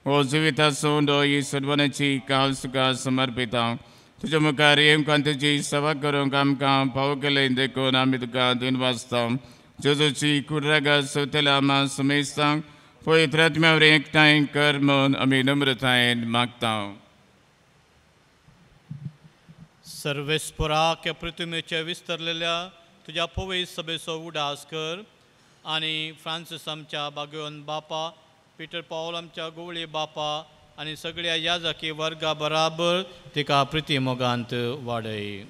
हो जिविताचो उंडो ही सर्वांची काल तुका समर्पिता. तुज्या मुखार येवंक तुजी सेवा करूंक आमकां फावो केलें देखून आमी तुका दिनवासता. जेजूची कुर्रागा सोवतल्या आमा समेस्तांक पवित्र आत्म्या वरवीं एकठांय कर म्हूण आमी नम्रतायेन मागता.
सर्वेस्पराक ह्या पृथ्वीचेर विस्तरलेल्या तुज्या पवित्र सभेचो उडास कर आनी फ्रांसीस आमच्या बागेवन बापा, पिटर पावल आमच्या गोवळी बापा आनी सगळ्या याजकी वर्गा बराबर तिका प्रिती मोगांत वाडय.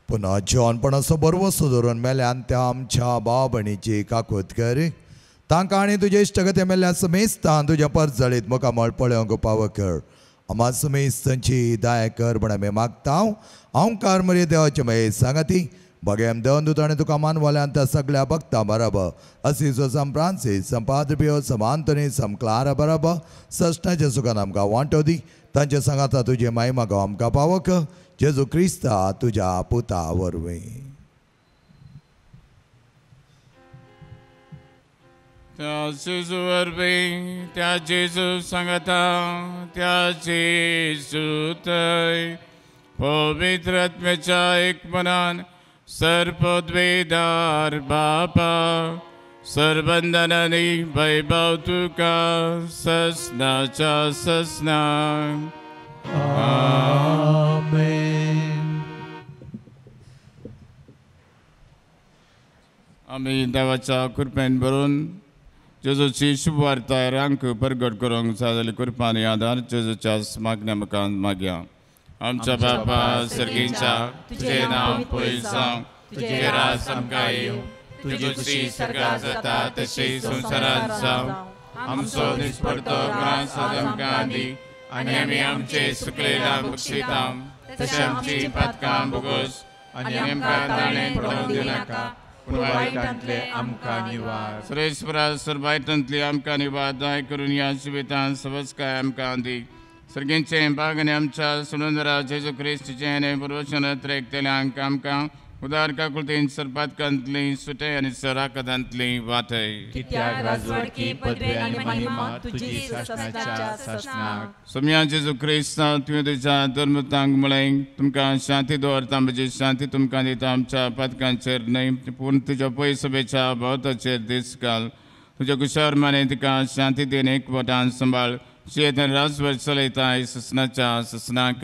पुन्हा जिवनपणाचो बरवसो धरून मेल्यान त्या आमच्या भाव भयणीची काकूत कर. तांकां आनी तुजे इश्टगते मेल्ल्या समेस्तान तुज्या परजळीत मुखामळ पळोवंक पावो कर. आमा समेस्तांची दया कर म्हण आमी मागता. ओंकार मरे देवाचे मये सांगाती बगेम देवन दुताणे तुका मानवल्यान त्या सगळ्या भक्तां बराबर असिजो सम फ्रांसीस सम पाद्रपियो सम आंतोनी सम क्लारा बराबर सश्टाच्या सुखान आमकां वांटो दी. तांचे सांगाता तुजे माय मागो आमकां पावो कर. जेजू क्रिस्ता तुज्या पुता वरवीं.
त्या जेजू वरवीं, त्या जेजू सांगाता, त्या जेजू थंय पवित्र आत्म्याच्या एक मनान सर्पद्वेदार बापा सरबंधनांनी वैभव तुका ससनाच्या ससना.
आमेन.
आमी देवाच्या कृपेन भरून जेजूची शुभवार्ता रांक परगट करूंक जाय जाल्यार कृपान आदार जेजूच्या मागण्या मुखार मागया. आमच्या बापा सर्गीच्या, तुजें नांव पयस जावं, तुजें राज आमकां येवं, तुजी खुशी स्वर्गांत जाता तशी संवसारांत जावं. आमचो निस्पडतो ग्रास आज आमकां दी आनी आमी आमचे सुकलेला बक्षिता तशें आमची पातकां भोगोस आनी आमकां ताणें पडोवन दिवनाका
पूण वायटांतले आमकां निवार.
सर्वेस्परा सर्वायटांतली आमकां निवार दाय करून ह्या जिवितांत सवस्काय आमकां दी. सर्गेंचें बाग आनी आमच्या सुनंदरा जेजू क्रिस्तीचें आनी पुर्वचन एकतेल्यांक आमकां उदार काकुळतीन सरपातकांतली सुटे आनी सराकदांतली वाटय.
कित्याक राजवटकी पदवी आनी महिमा तुजी सासणाच्या सासणाक.
सोम्या जेजू क्रिस्ता, तुवें तुज्या धर्मतांक म्हळें तुमकां शांती दवरता, म्हजी शांती तुमकां दिता. आमच्या पातकांचेर न्हय पूण तुज्या पयसभेच्या भोवताचेर दीस घाल. तुज्या कुशार माने तिका शांती दिन एकवटान सांबाळ. शेतन राजवट चलयता ससनाच्या ससनाक.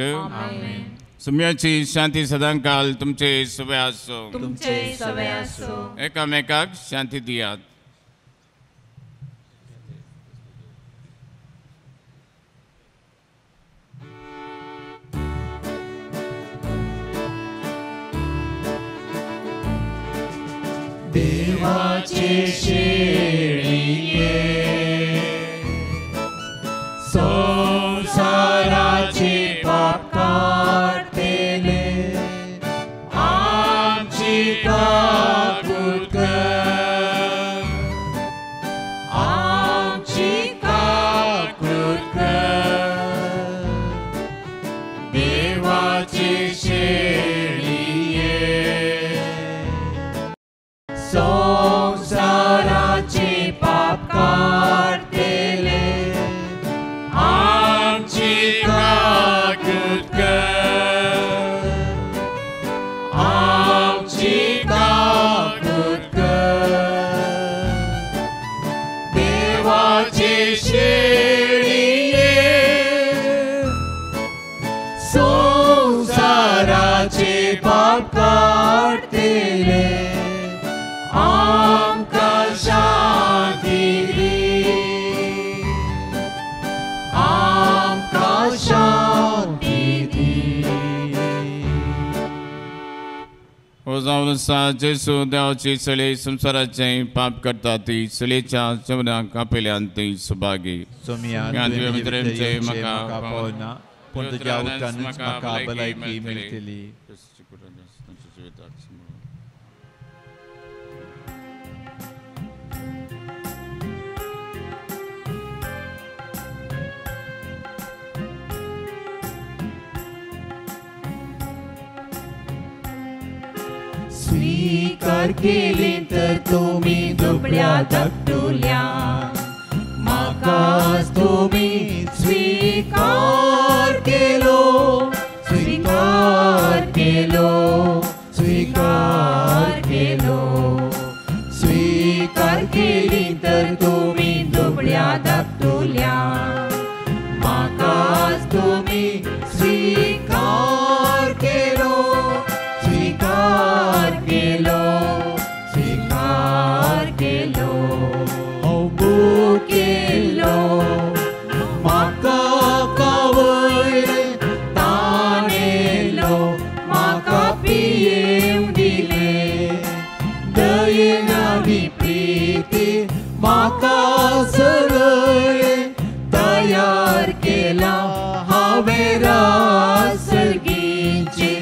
सुम्याची शांती सदांकाल तुमचे सवे आसो.
तुमचे सवे आसो.
एकामेकाक शांती दियात.
देवाचे शेळये संसाराचे पाप काडटले आमची काकूत कर, आमची काकूत कर. देवाचे शेळये संसाराचे पाप काडटले आमची काकूत कर, आमची काकूत कर. देवाचे शेळये संसाराचे
हो जावन आसा जेजू देवाची चली संवसाराचें पाप करता ती चलयेच्या जेवणाक आपयल्यान ती सुभागी.
म्हाका पावना पूण तुज्या उतरानूच म्हाका भलायकी मेळटली.
स्वीकार केले तर तुम्ही दुबळ्या धाकटुल्या म्हाकाच तुम्ही स्वीकार केलो, स्वीकार केलो, स्वीकार केलो. स्वीकार केली तर तुम्ही दुबळ्या धाकटुल्या म्हाकाच तुम्ही स्वीकार केलो, स्वीकार केलो, स्वीकार केलो. हांव भुकेल्लो म्हाका खावयलें, तानेल्लो म्हाका पियेवंक दिलें, दयेन आनी प्रितीन म्हाका सरयलें, तयार केलां हांवें रात सर्गीचें.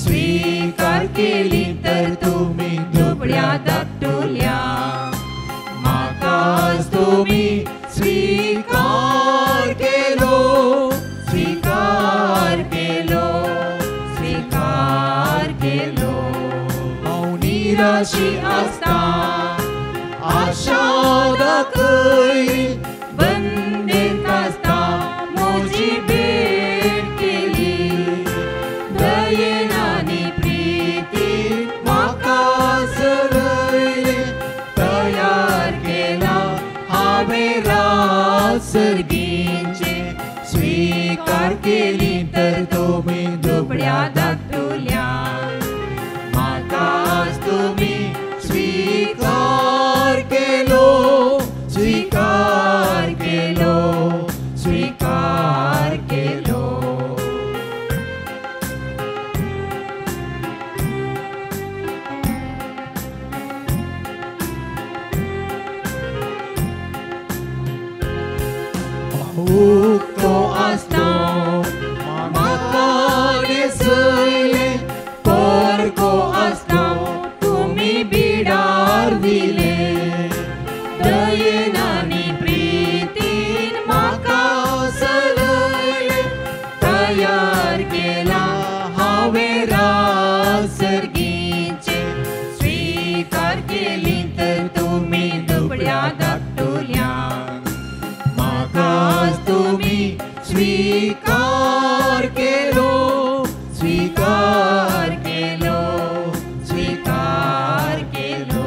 स्वीकार केली तर तुम्ही दुबळ्या धाकटुल्या म्हाकाच तुम्ही स्वीकार केलो, स्वीकार केलो, स्वीकार केलो. हांव निराशी आसता आशा दाखय, बंदेंत आसता म्हजी भेट केली, दयेन आनी प्रितीन म्हाका सरयलें, तयार केलां हांवें रात सर्गीचें. स्वीकार केली तर तुमी दुबळ्या धाकटुल्या म्हाकाच तुमी स्वीकार केलो, स्वीकार केलो, स्वीकार केलो. उक्तो आसलो म्हाका न्हेसयलें, परको आसलो तुमी बिडार दिलें, दयेन आनी प्रितीन म्हाका सरयलें, तयार केलां हांवें रात सर्गीचें. स्वीकार केली तर तुमी दुबळ्या धाकटुल्या म्हाकाच तुमी स्वीकार केलो, स्वीकार केलो, स्वीकार केलो.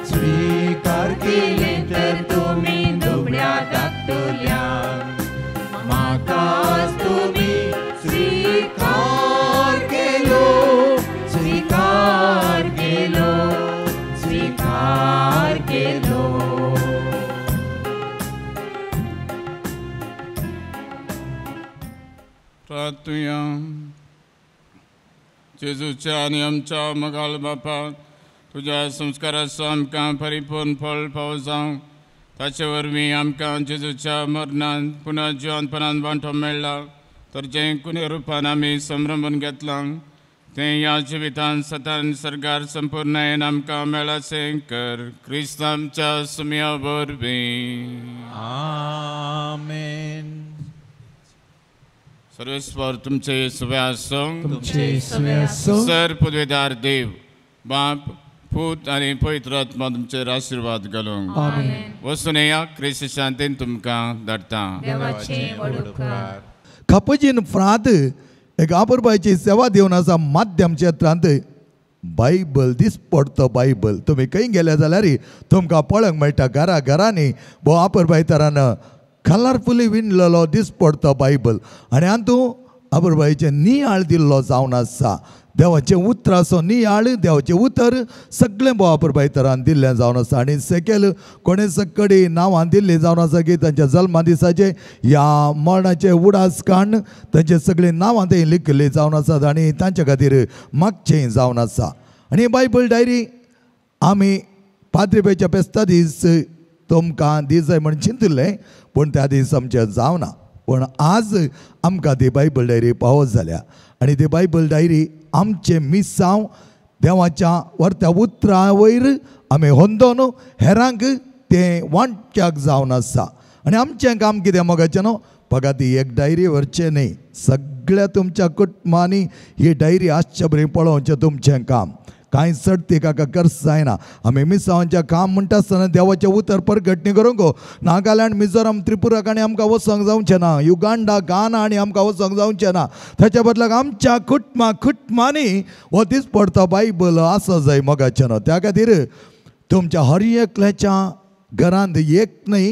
स्वीकार केले तर तुमी दुबळ्या धाकटुल्या म्हाकाच तुमी स्वीकार केलो, स्वीकार केलो, स्वीकार केलो.
प्रार्थुया. जेजूच्या आनी आमच्या मोगाळ बापा, तुज्या संस्काराचो आमकां परिपूर्ण फळ फावो जावं. ताचे वरवीं आमकां जेजूच्या मरणान पुनः जिवनपणान वांटो मेळ्ळा. तर जें कुण्या रुपान आमी संभ्रमून घेतलां तें ह्या जिवितान सतान सरकार संपूर्णायेन आमकां मेळाचें कर. क्रिस्त आमच्या सुम्या वरवीं.
आमेन.
सर्वेस्पर तुमचे सुवे आसूं.
तुमचे सुवे आसूं.
सर पदवेदार देव बाप पूत आनी पवित्र आत्मा तुमचेर आशिर्वाद घालूंक.
आमेन.
वचून येया, क्रिस्त शांतीन तुमकां धाडटा.
खापजीन फ्रांत एक आपुरबायची सेवा दिवन आसा माध्यम क्षेत्रांत बायबल दीस पडतो. बायबल तुमी खंय गेले जाल्यार तुमकां पळोवंक मेळटा घरा घरांनी भोव आपुरबाय तरान कलरफुली विणलेलो दीस पडतो बायबल आनी हातूंत आपुरबायचे नियाळ दिल्लो जावन आसा. देवाचें उतराचो नियाळ, देवाचें उतर सगळें बोवा पुरबायतरान दिल्लें जावन आसा. आनी सेकेल कोणे सकडी नांवां दिल्लीं जावन आसा की तांच्या जल्मा दिसाचे ह्या मरणाचे उडास काडून तांचे सगळीं नांवां थंय लिखिल्लीं जावन आसात आनी तांच्या खातीर मागचें जावन आसा. आनी बायबल डायरी आमी पाद्रीपेच्या फेस्ता दीस तुमकां दिसय म्हण चिंतिल्लें, पूण त्या दीस आमचें जावना. पूण आज आमकां ती बायबल डायरी पावत जाल्या आनी ती बायबल डायरी आमचें मिसांव देवाच्या वर्त्या उतरा वयर आमी होंदोन हेरांक तें वांटच्याक जावन आसा. आनी आमचें काम कितें मोगाचें न्हू, बघा ती एक डायरी व्हरचें न्ही, सगळ्या तुमच्या कुटुंबांनी ही डायरी आसचे बरी पळोवचें तुमचें काम. कांय चडती काका कर्स जायना. आमी मिसांवांचें काम म्हणटा आसतना देवाचें उतर परगटणी करूंक नागालँड, मिझोराम, त्रिपुरा आनी आमकां वचोंक जावचें ना, युगांडा, गाना आनी आमकां वचोंक जावचें ना. ताच्या बदलाक आमच्या कुटुंबा कुटुंबांनी हो दीस पडटा बायबल आसा जाय मोगाचें न्हू. त्या खातीर तुमच्या हर एकल्याच्या घरांत एक न्हय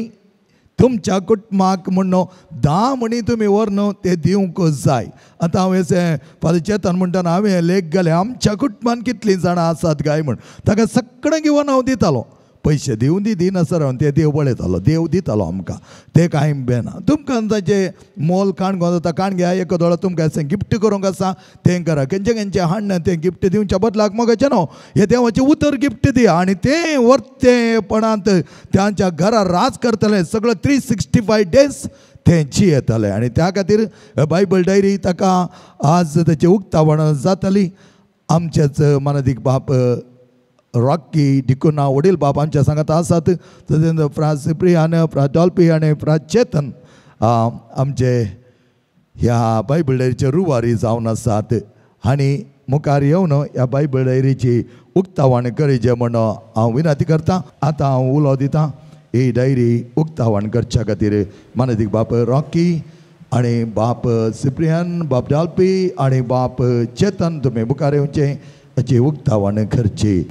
तुमच्या कुटुंबाक म्हण 10 म्हणी तुमी व्हर ते दिवंक जाय. आतां हांव अशें फादर चेतन म्हणटना हांवें लेख घालें आमच्या कुटुंबान कितलीं जाणां आसात काय म्हण, ताका सगळें घेवन हांव दितालो. पयशे दिवन दी दिनासर हांव ते देव पळयतालो, देव दितालो आमकां, ते कांय बेना. तुमकां ताचें मोल काणगो जाता, काणग्या एक दोळो तुमकां अशें गिफ्ट करूंक आसा तें करा. खंयचें खंयचें हाडना तें गिफ्ट दिवच्या बदलाक मोगाचें न्हू हें देवाचें उतर गिफ्ट दिया आनी तें वर्तेपणांत तांच्या घरा राज करतलें सगळें 365 डेज तें जियेतलें. आनी त्या खातीर बायबल डायरी ताका आज ताचें उक्तावण जातली. आमचेच मानादीक बाप रॉकी डिकुना वडील बाप आमच्या सांगात आसात, तशेंच फ्रा सिप्रियान, फ्रा डॉल्पी आनी फ्रा चेतन आमचे ह्या बायबल डायरीचे रुवारी जावन आसात. आनी मुखार येवन ह्या बायबल डायरीची उक्तावण करीचे म्हण हांव विनंती करतां. आतां हांव उलो दितां ही डायरी उक्तावण करच्या खातीर मानादीक बाप रॉकी आनी बाप सिप्रियान, बाप डॉल्पी आनी बाप चेतन तुमी मुखार येवचें ताची उक्तावण करची.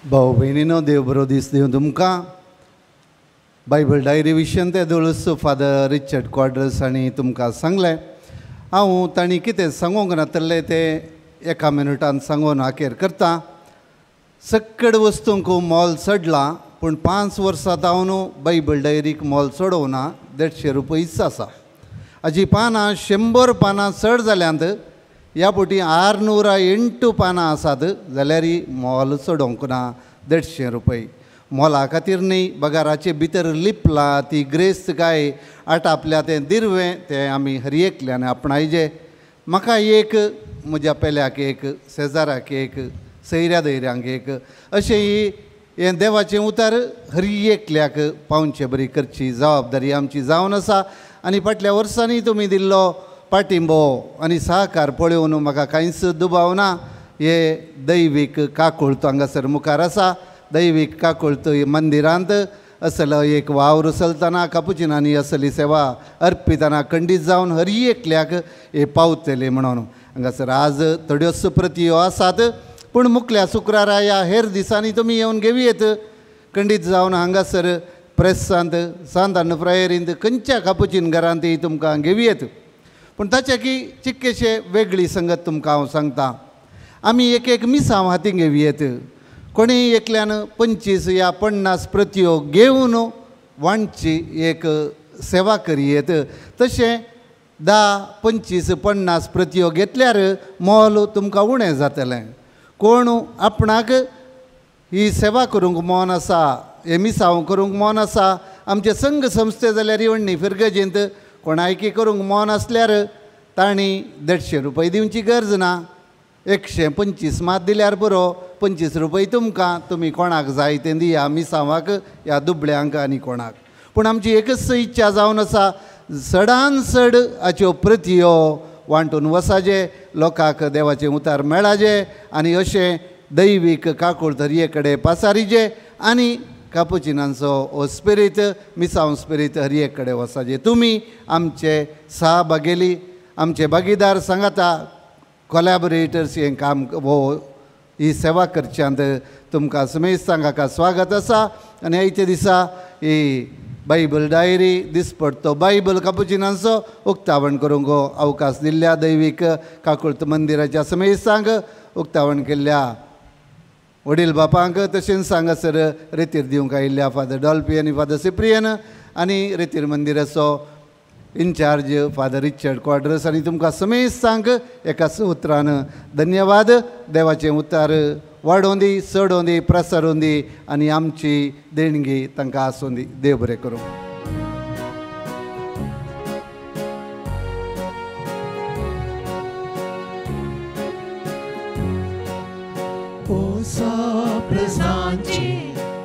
भाव भयणीनो, देव बरो दीस दिवं तुमकां. बायबल डायरी विशयान ते दोळूस फादर रिचर्ड क्वाड्रस हांणी तुमकां सांगलें. हांव तांणी कितें सांगूंक नातलें तें एका मिनटान सांगून आखेर करता. सक्कड वस्तूंक मोल चडलां, पूण 5 वर्सां जावन बायबल डायरीक मोल चडोवना, 150 रुपयच आसा. हाजी पानां 100 पानां चड जाल्यांत, ह्या फावटी 608 पानां आसात जाल्यार मोल चडोवंक ना 150 रुपये. मोला खातीर न्ही, बगाराचे भितर लिपला ती ग्रेस्त काय आटापल्या तें दिरवें तें आमी हर एकल्यान आपणायजे. म्हाका एक, म्हज्या पेल्याक एक, शेजाराक एक, सैऱ्या दैऱ्यांक एक, अशें ही हें देवाचें उतर हर एकल्याक पावचे बरी करची जबाबदारी आमची जावन आसा. आनी फाटल्या वर्सांनी तुमी दिल्लो पाटिंबो आनी सहकार पळोवन म्हाका कांयच दुबाव ना. हे दैवीक काकुळत हांगासर मुखार आसा. दैवीक काकुळत मंदिरांत असलो एक वावर चलतना कापुचिनांनी असली सेवा अर्पितना खंडीत जावन हर एकल्याक हे पावतले म्हणून हांगासर आज थोड्योच प्रतियो आसात, पूण मुखल्या शुक्रारा ह्या हेर दिसांनी तुमी येवन घेवयेत. खंडीत जावन हांगासर प्रेसांत, सांतान फ्रायरींत, खंयच्या कापुचीन घरांत तुमकां घेवयेत. पूण ताचे की चिक्केशे वेगळी संगत तुमकां हांव सांगता. आमी एक एक मिसांव हातीं घेवयेत. कोणी एकल्यान 25 या 50 प्रतियो घेवन वांटची एक सेवा करयेत. तशें 10, 25, 50 प्रतियो घेतल्यार मोल तुमकां उणें जातलें. कोण आपणाक ही सेवा करूंक मन आसा, हे मिसांव करूंक मन आसा, आमचे संघ संस्थे जाल्यार येवणी फिरगजेंत कोणायकी करूंक मन आसल्यार तांणी 150 रुपये दिवची गरज ना, 125 मात दिल्यार पुरो. 25 रुपये तुमकां, तुमी कोणाक जाय तें दिया, मिसांवाक ह्या दुबळ्यांक आनी कोणाक. पूण आमची एकच इच्छा जावन आसा, चडान चड हाच्यो प्रतियो वांटून वसाजे, लोकांक देवाचें उतार मेळाजे आनी अशें दैवीक काकूळ दर्ये कडेन पासारीजे आनी कापुचिनांचो हो स्पिरीत, मिसांव स्पिरीत हर एक कडेन वसाजे. तुमी आमचे सहभागेली आमचे भागीदार सांगाता कोलॅबोरेटर्स हें काम हो ही सेवा करच्यांत तुमकां समेस्तांक हाका स्वागत आसा. आनी आयच्या दिसा ही बायबल डायरी दिसपडतो बायबल कापुचिनांचो उक्तावण करूंक अवकाश दिल्ल्या दैवीक काकुळत मंदिराच्या समेस्तांक उक्तावण केल्ल्या वडील बापांक तशेंच हांगासर रेतीर दिवंक आयिल्ल्या फादर डॉल्फी आनी फादर सिप्रियन आनी रेतीर मंदिराचो इन्चार्ज फादर रिचर्ड क्वाड्रस आनी तुमकां समेस्तांक एकाच उतरान धन्यवाद. देवाचें उतार वाडोवं दी, चडोवं दी, प्रसारोवं दी आनी आमची देणगी तांकां आसूं दी. देव बरें करूं.
प्रजांचे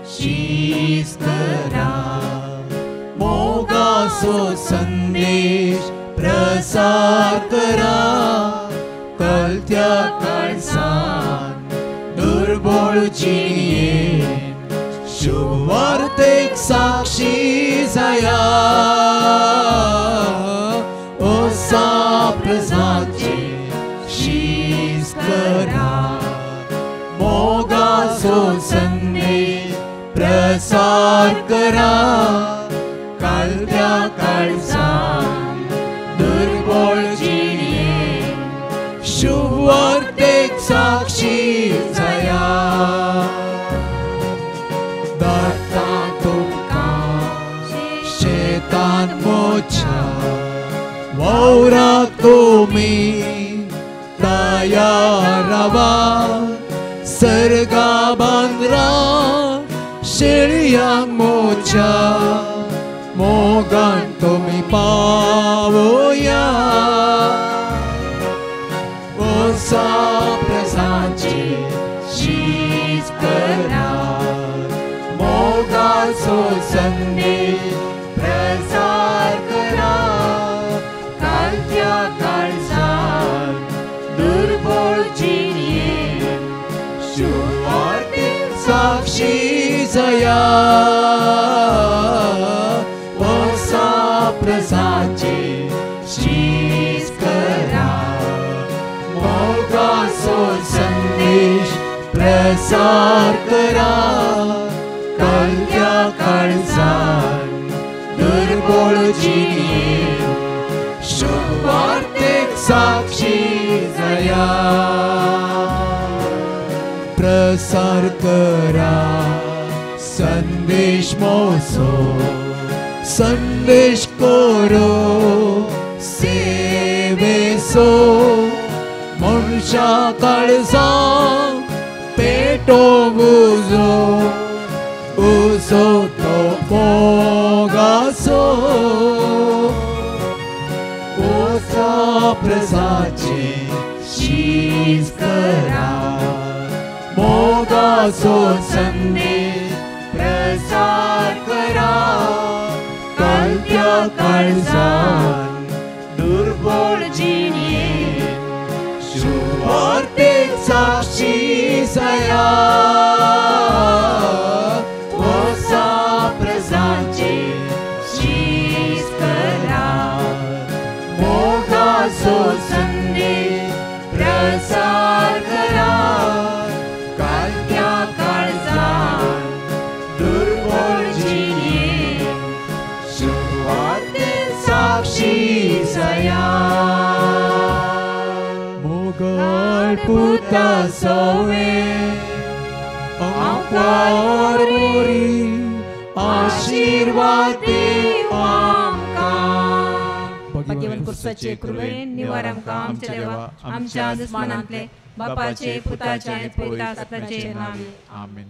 शीस करा, मोगाचो संदेश प्रसार करा, कलत्या काळजान दुर्बळ जिणयेन शुभवार्तेक साक्षी जाया. ओसा प्रजांचे शीस करा, मोगाचो संदेश प्रसार करा, कालत्या काळजान दुर्बळ जिणयेन शुभवार्तेक साक्षी जाया. धाडटा तुमकां शेतान मोच्या वावराक तुमी तयार रावा, सर्गा बांद्रा शेळयांक मोच्या मोगान तुमी पावोया. ओसा प्रजांचे शीस करा, मोगाचो संदेश प्रसार करा, कालत्या काळजान दुर्बळ जिणयेन शुभवार्तेक साक्षी जाया. ओसा प्रजांचे शीस करा, मोगाचो संदेश प्रसार करा, कालत्या काळजान दुर्बळ जिणयेन शुभवार्तेक साक्षी जाया. प्रसार करा संदेश मोसो, संदेश करो सेवेसो, मनशा काळजाक पेटो उजो, उजो तो मोगाचो. ओसा प्रजाचे शीस करा, मोगाचो संदेश प्रसार करा, कालत्या काळजान दुर्बळ जिणयेन शुभवार्तेक साक्षी जाया. ओसा प्रजाचे शीस करा, मोगाचो संदेश प्रसार करा, कालत्या काळजान दुर्बळ जिणयेन शुभवार्तेक साक्षी जाया. मोगाळ पुता सवे आंकवार मोरी आशीर्वाद देव आमकां.
भाग्यवान कुर्साचे कृपेन निवार आमकां आमच्या देवा आमच्या दुस्मानांतले बापाचे पुताचे आनी पवित्र आत्म्याचे नांव.
आमेन.